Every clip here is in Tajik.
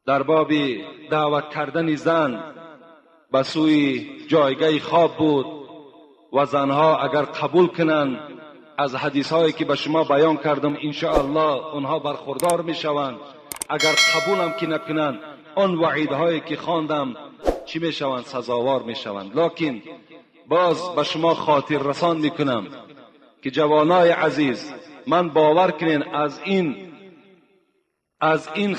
در باب دعوت کردن زن به سوی جایگاه خواب بود و زنها اگر قبول کنند از حدیث هایی که به شما بیان کردم انشاءالله اونها برخوردار میشوند. اگر قبول هم که نکنند آن وعیدهایی که خواندم چی میشوند؟ سزاوار میشوند. لکن باز به شما خاطر رسان میکنم که جوانای عزیز، من باور کنین از این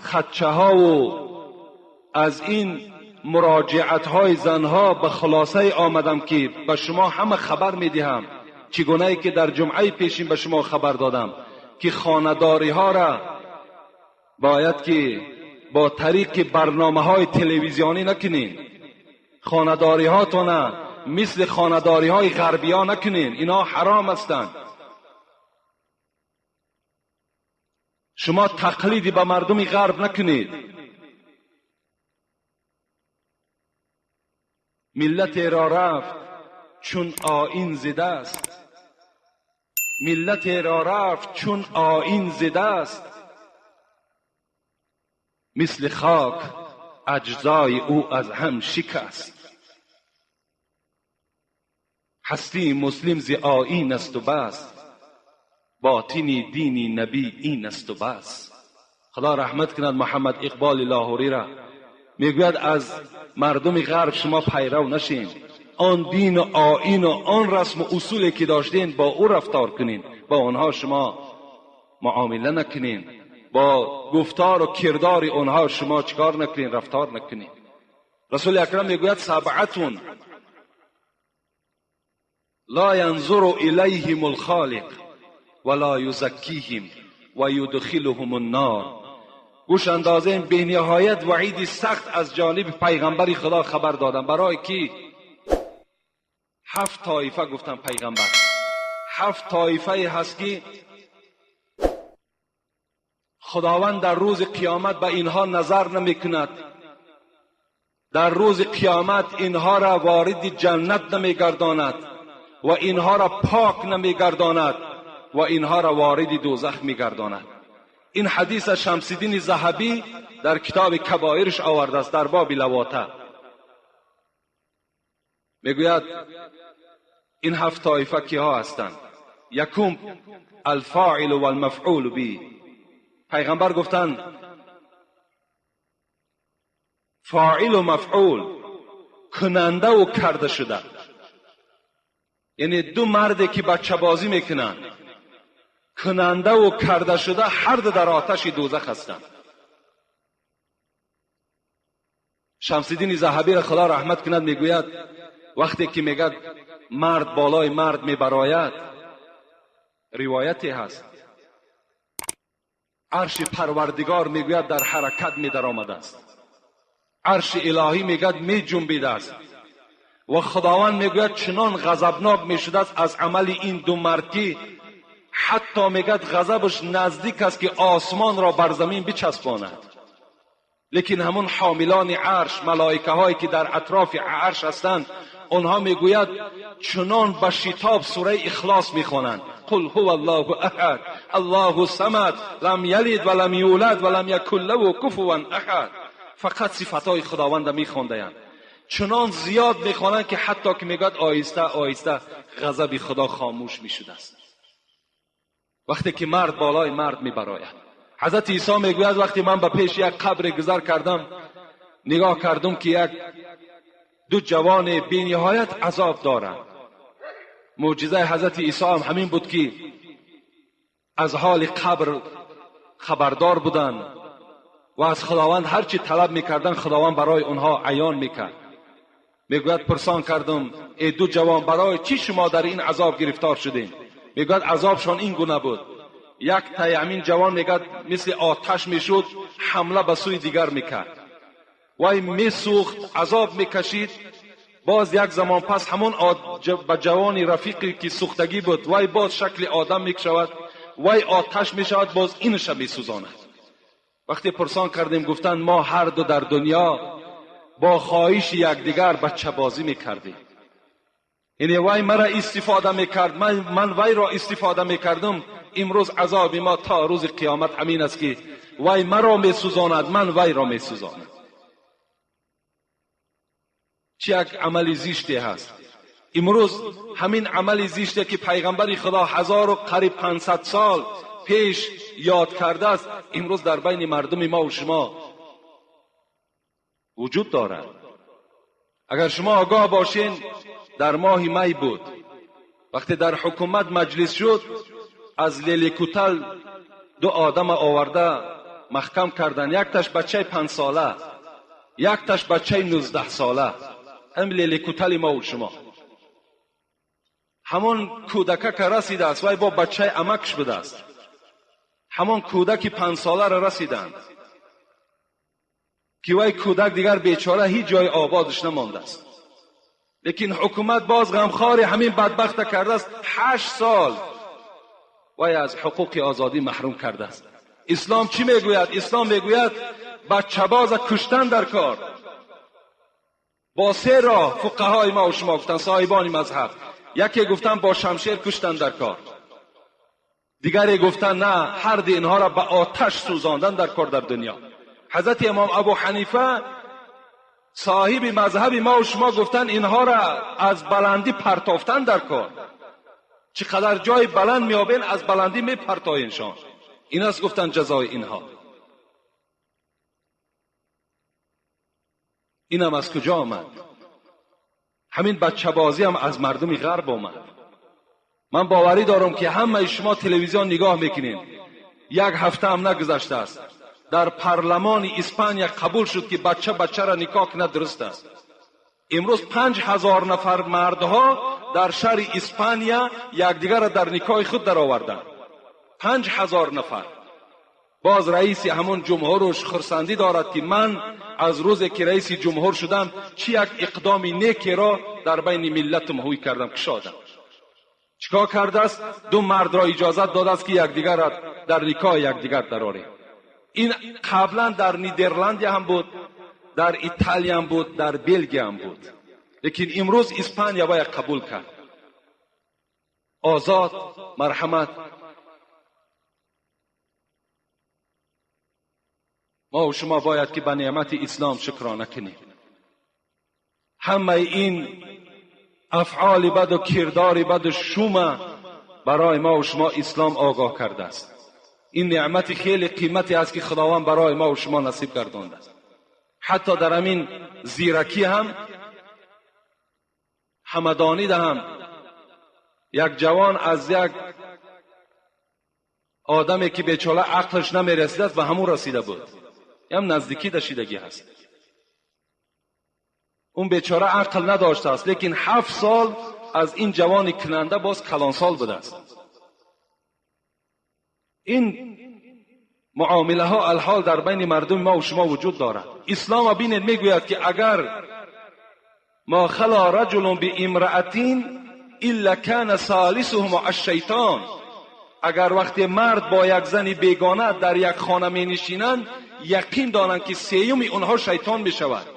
خدچه ها و از این مراجعت های زنها به خلاصه آمدم که به شما همه خبر میدهم، چگونه ای که در جمعه پیشین به شما خبر دادم که خانه‌داری ها را باید که با طریق برنامه های تلویزیونی نکنین، خانه‌داری هاتون مثل خانه‌داری های غربی ها نکنین، اینا حرام هستند. شما تقلیدی به مردم غرب نکنید. ملت را رفت چون آیین زده است، ملت را رفت چون آیین زده است، مثل خاک اجزای او از هم شکست. هستی مسلم ز آیین است و بس، باطنی دینی نبی این است و بس. خدا رحمت کند محمد اقبال لاهوری را، میگوید از مردم غرب شما پیرو نشین، آن دین و آیین و آن رسم و اصولی که داشتین با او رفتار کنین، با آنها شما معامله نکنین، با گفتار و کردار آنها شما چکار نکنین، رفتار نکنین. رسول اکرم میگوید سبعتون لا ینظر الیهم الخالق ولا یزکیهم و یدخلهم النار. گوش اندازه به نهایت وعید سخت از جانب پیغمبر خدا خبر دادم. برای کی؟ هفت طایفه گفتم پیغمبر، هفت طایفه هست که خداوند در روز قیامت به اینها نظر نمی کند، در روز قیامت اینها را وارد جنت نمی گرداند و اینها را پاک نمی گرداند و اینها را وارد دوزخ می گرداند. این حدیث شمس الدین ذهبی در کتاب کبائرش آورده است در باب لواطه. میگوید این هفت طایفه کیها هستند؟ یکم الفاعل والمفعول به. پیغمبر گفتند فاعل و مفعول، کننده و کرده شده، یعنی دو مردی که بچه بازی میکنند، کننده و کرده شده، هر دو در آتش دوزخ هستند. شمس الدین ذهبی را خدا رحمت کند میگوید وقتی که میگد مرد بالای مرد میبراید، روایتی هست عرش پروردگار میگوید در حرکت می در آمده است، عرش الهی میگد می جنبیده است و خداوند میگوید چنان غضبناک میشده است از عمل این دو مرد که حتی میگد غضبش نزدیک است که آسمان را بر زمین بچسباند. لیکن همون حاملان عرش، ملائکه هایی که در اطراف عرش هستند، آنها میگوید چنان به شتاب سوره اخلاص میخوانند، قل هو الله احد الله الصمد لم یلد ولم یولد ولم یکن له کفوا احد. فقط صفتهای خداوند میخوندند، چنان زیاد میخوانند که حتی که میگوید آهسته آهسته غضب خدا خاموش میشده است. وقتی که مرد بالای مرد میبراید، حضرت عیسی میگوید وقتی من به پیش یک قبر گذر کردم، نگاه کردم که یک دو جوان بی نهایت عذاب دارند. معجزه حضرت عیسی هم همین بود که از حال قبر خبردار بودند و از خداوند هرچی طلب میکردند خداوند برای آنها عیان میکرد. میگوید پرسان کردم ای دو جوان برای چی شما در این عذاب گرفتار شدین؟ میگوید عذابشان این گونه بود، یک تای همین جوان میگد مثل آتش میشد، حمله به سوی دیگر میکرد، وای میسوخت، عذاب میکشید. باز یک زمان پس همون به جوانی رفیقی که سوختگی بود، وای باز شکل آدم میکشود، وای آتش میشود، باز اینش میسوزاند. وقتی پرسان کردیم گفتند ما هر دو در دنیا با خواهش یکدیگر بچه بازی میکردیم، یعنی وای مرا استفاده میکرد، من وای را استفاده میکردم. امروز عذاب ما تا روز قیامت همین است که Вай маро месӯзонад, ман вайро месӯзонам. Чӣ як амали зиште ҳаст. Имрӯз ҳамин амали зиште ки пайғамбари Худо 1500 сол пеш ёд кардааст, имрӯз дар байни мардуми мо ва шумо вуҷуд дорад. Агар шумо огоҳ бошед, дар моҳи май буд, вақте дар ҳукумат маҷлис шуд, аз Лелекутал ду одама оварда маҳкам карданд. Якташ бачаи 5 сола, якташ бачаи 19 сола. Ҳам Лелекутали мо ва шумо. Ҳамон кӯдака ка расидааст, вай бо бачаи амакш будааст. Ҳамон кӯдаки 5 соларо расиданд ки вай кӯдак дигар бечора ҳеҷ ҷои ободаш намондааст. Лекин ҳукумат боз ғамхори ҳамин бадбахта кардааст. 8 сол вай аз ҳуқуқи озодӣ маҳрум кардааст. Ислом чӣ мегӯяд? Ислом мегӯяд бачабоза куштан дар кор. Бо се роҳ фуқаҳои мо ва шумо гуфтанд, соҳибони мазҳаб. Яке гуфтанд бо шамшер куштан дар кор, дигаре гуфтанд на, ҳар ди инҳоро ба оташ сӯзондан дар кор дар дунё. Ҳазрати имом Абу Ҳанифа соҳиби мазҳаби мо ва шумо гуфтанд инҳоро аз баландӣ партофтан дар кор. Чӣ қадар ҷои баланд меёбен, аз баландӣ мепартоеншон. Ин аст гуфтанд ҷазои инҳо. Инам аз куҷо омад? Ҳамин бачабозӣ ҳам аз мардуми ғарб омад. Ман боварӣ дорам ки ҳамаи шумо телевизион нигоҳ мекунед. Як ҳафта ҳам нагузаштааст, дар парлумони Испания қабул шуд ки бача бачаро никоҳ кунад дуруст аст. Имрӯз 5000 нафар мардҳо дар шаҳри Испания якдигарро дар никоҳи худ дароварданд. 5000 нафар. Боз раиси ҳамон ҷумҳуруш хурсандӣ дорад ки ман аз рӯзе ки раиси ҷумҳур шудам чӣ як иқдоми некеро дар байни миллатам ҳуй кардам, кушодам. Чикор кардааст? Ду мардро иҷозат додааст ки якдигарро дар никоҳи якдигар дарорем. Ин қаблан дар Нидерландия ҳам буд, дар Италия ҳам буд, дар Белгия ҳам буд. Лекин имрӯз Испания бояд қабул кард. Озод, марҳамат. Мо ва шумо бояд ки ба неъмати ислом шукрона кунем. Ҳамаи ин афъоли баду кирдори баду шума барои мо ва шумо ислом огоҳ кардааст. Ин неъмати хеле қимате аст ки Худованд барои мо ва шумо насиб гардондааст. Ҳатто дар ҳамин зиракӣ ҳам, ҳамадонида ҳам як ҷавон аз як одаме ки бечора ақлаш намерасидааст ба ҳамун расида буд. Ям наздикӣ дашидагӣ ҳаст. Он бечора ақл надоштааст, лекин 7 сол аз ин ҷавони кунанда боз калонсол будааст. Ин муомилаҳо алҳол дар байни мардуми мо ва шумо вуҷуд дорад. Ислом бинед мегӯяд ки агар ма хала раҷулун биимраатин илла кана салисуҳума ашшайтон, агар вақте мард бо як зани бегона дар як хона менишинанд, яқин донанд ки сеюми онҳо шайтон мешавад.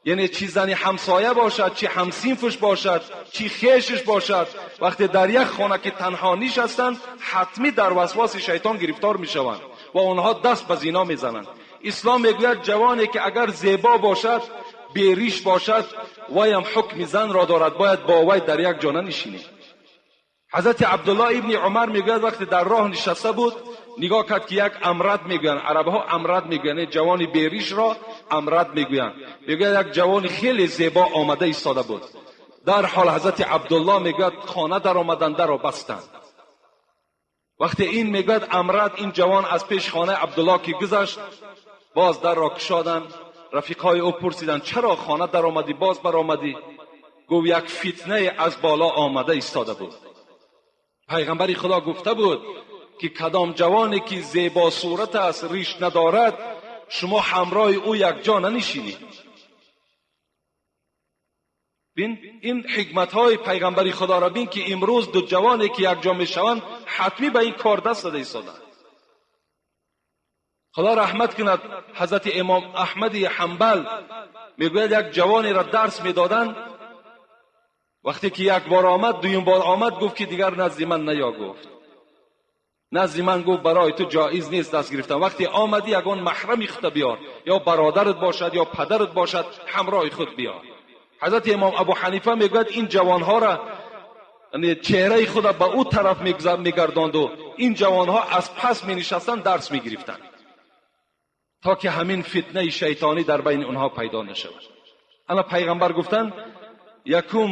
Яъне чӣ зани ҳамсоя бошад, чӣ ҳамсинфш бошад, чӣ хешш бошад, вақте дар як хона ки танҳо нишастанд, ҳатмӣ дар васваси шайтон гирифтор мешаванд ва онҳо даст ба зино мезананд. Ислом мегӯяд ҷавоне ки агар зебо бошад, бериш бошад, вайам ҳукми занро дорад, бояд бо вай дар як ҷо нанишинед. Ҳазрати Абдуллоҳ ибни Умар мегӯяд вақте дар роҳ нишаста буд, нигоҳ кард ки як амрад мегӯянд, арабҳо амрад мегӯянд, ҷавони беришро амрад мегӯянд. Мегӯяд як ҷавони хеле зебо омада истода буд. Дар ҳол ҳазрати Абдуллоҳ мегӯяд хона даромаданд, дарро бастанд. Вақте ин мегӯяд амрад, ин ҷавон аз пеши хонаи Абдуллоҳ ки гузашт, боз дарро кушоданд. Рафиқҳои ӯ пурсиданд чаро хона даромадӣ, боз баромадӣ? Гуфт як фитнае аз боло омада истода буд. Пайғамбари Худо гуфта буд ки кадом ҷавоне ки зебо сурат аст, риш надорад, шумо ҳамроҳи ӯ якҷо нанишинед. Бин ин ҳикматҳои пайғамбари Худоро бин ки имрӯз ду ҷавоне ки якҷо мешаванд, ҳатмӣ ба ин кор даст зада истоданд. Худо раҳмат кунад ҳазрати имом Аҳмади Ҳанбал мегӯяд як ҷавонеро дарс медоданд, вақте ки як бор омад, дуюм бор омад, гуфт ки дигар назди ман наё. Гуфт Назди ман гуфт барои ту ҷоиз нест даст гирифтан. Вақте омадӣ ягон маҳрами худта биёр, ё бародарат бошад ё падарат бошад, ҳамроҳи худ биёр. Ҳазрати имом Абу Ҳанифа мегӯяд ин ҷавонҳоро чеҳраи худа ба ӯ тараф мегардонду ин ҷавонҳо аз пас менишастанд, дарс мегирифтанд, то ки ҳамин фитнаи шайтонӣ дар байни онҳо пайдо нашавад. Ана пайғамбар гуфтанд якум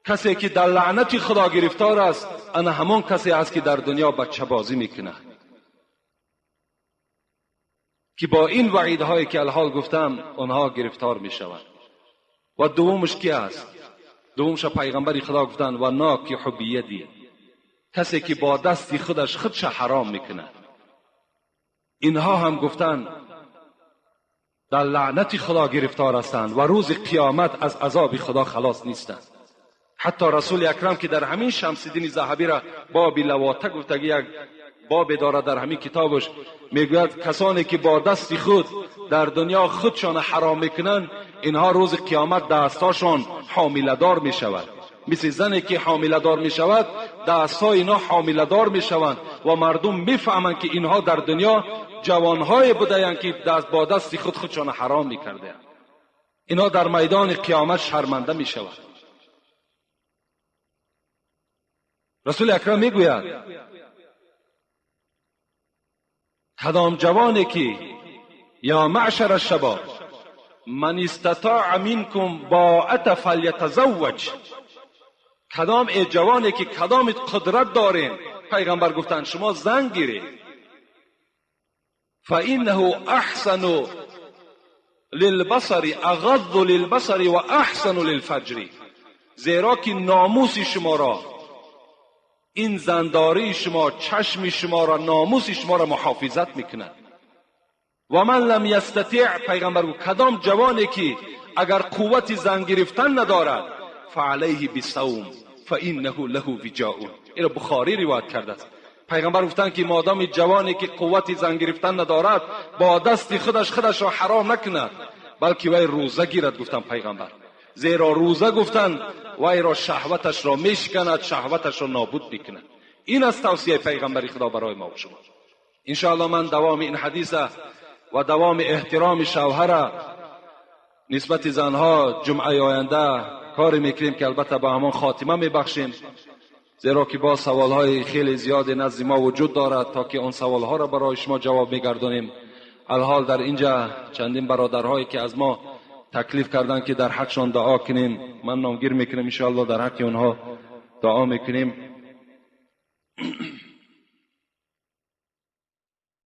касе ки дар лаънати Худо гирифтор аст, ана ҳамон касе аст ки дар дунё бачабозӣ мекунад, ки бо ин ваъидҳое ки алҳол гуфтам онҳо гирифтор мешаванд. Ва дуввумаш ки аст? Дуввумша пайғамбари Худо гуфтанд ва нокиҳу бияди, касе ки бо дасти худаш худша ҳаром мекунад. Инҳо ҳам гуфтанд дар лаънати Худо гирифтор ҳастанд ва рӯзи қиёмат аз азоби Худо халос нестанд. Ҳатто расули акрам ки дар ҳамин Шамсиддини Заҳабиро боби лавота гуфтагӣ як бобе дорад дар ҳамин китобаш, мегӯяд касоне ки бо дасти худ дар дунё худшонро ҳаром мекунанд, инҳо рӯзи қиёмат дастҳошон ҳомиладор мешавад. Мисли зане ки ҳомиладор мешавад, дастҳои инҳо ҳомиладор мешаванд ва мардум мефаҳманд ки инҳо дар дунё ҷавонҳое будаянд ки бо дасти худ худшонро ҳаром мекардаянд. Инҳо дар майдони қиёмат шарманда мешаванд. Расули акрам мегӯяд кадом ҷавоне ки ё маъшара шабоб ман истатоа минкум боата фалятазавваҷ, кадом э ҷавоне ки кадомит қудрат дорем, пайғамбар гуфтанд шумо зан гиред, фаиннаҳу аҳсану лилбасари ағаззу лилбасари ва аҳсану лилфаҷри, зеро ки номуси шуморо ин зандории шумо чашми шуморо номуси шуморо муҳофизат мекунад. Ва ман лам ястатиъ, пайғамбар гуфт кадом ҷавоне ки агар қуввати зан гирифтан надорад, фаалайҳи бисавм фаиннаҳу лаҳу виҷоун. Инро Бухорӣ ривоят кардааст. Пайғамбар гуфтанд ки модоми ҷавоне ки қуввати зан гирифтан надорад, бо дасти худаш худашро ҳаром накунад, балки вай рӯза гирад, гуфтанд пайғамбар. Зеро рӯза гуфтанд вайро шаҳваташро мешиканад, шаҳваташро нобуд мекунад. Ин аст тавсияи пайғамбари Худо барои мо ва шумо. Иншоалло ман давоми ин ҳадиса ва давоми эҳтироми шавҳара нисбати занҳо ҷумъаи оянда коре мекунем ки албатта ба ҳамон хотима мебахшем, зеро ки боз саволҳои хеле зиёде назди мо вуҷуд дорад то ки он саволҳоро барои шумо ҷавоб мегардонем. Алҳол дар инҷа чандин бародарҳое ки аз мо таклиф карданд ки дар ҳақшон дуо кунем, ман номгир мекунам, иншоалло дар ҳаққи онҳо дуо мекунем.